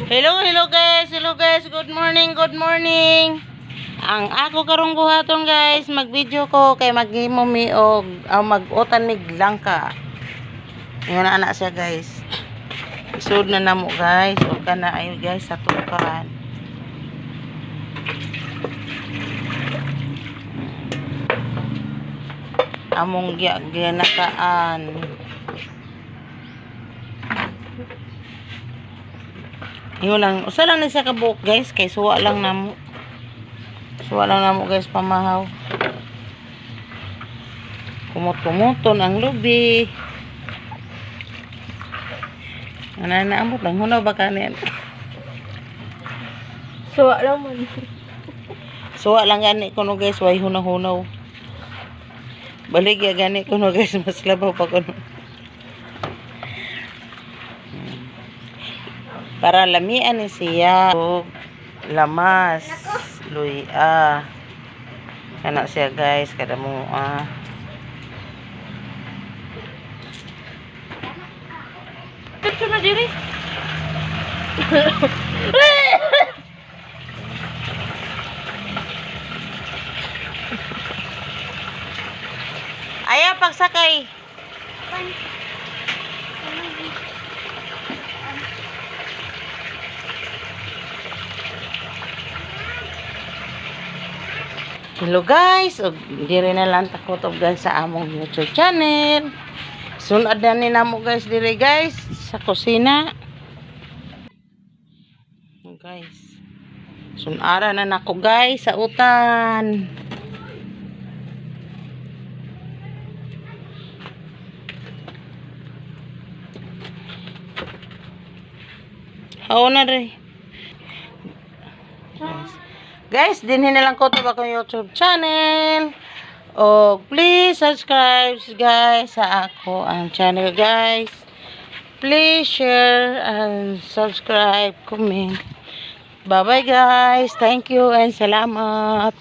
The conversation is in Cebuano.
Hello, hello guys. Hello guys. Good morning, good morning. Ang ako karong buhaton, guys, mag-video ko kay maghimo mi og mag-utan mig langka. Ingon na ana siya, guys. Isud na namo, guys, og kana ay, guys, sa tukan. Among ginataan. Yun lang, usa lang ni siya kabuok, guys, kay suwa lang namo. Suwa lang namo, guys, pamahaw. Kumot-kumuton ang lubi. Ano na amot lang hunaw ba kanin? Suwa lang man. Suwa lang gani kuno, guys, way hunaw-hunaw. Baligya gani kuno, guys, mas labaw pa kuno. Para lamian ni siya. Og lamas, luya. Kana siya, guys, kada mo ah. Picture na diri. Ayaw pagsakay. Hello guys, ug diri na lang takutob, guys, sa among YouTube channel. Sunod na ni namo, guys, diri, guys, sa kusina. Oh, guys. Sunara na nako, guys, sa utan. Hao na dre. Guys, guys, dinhi na lang ko to akong YouTube channel. O please subscribe, guys, sa ako ang channel, guys. Please share and subscribe, comment. Bye bye, guys. Thank you and salamat.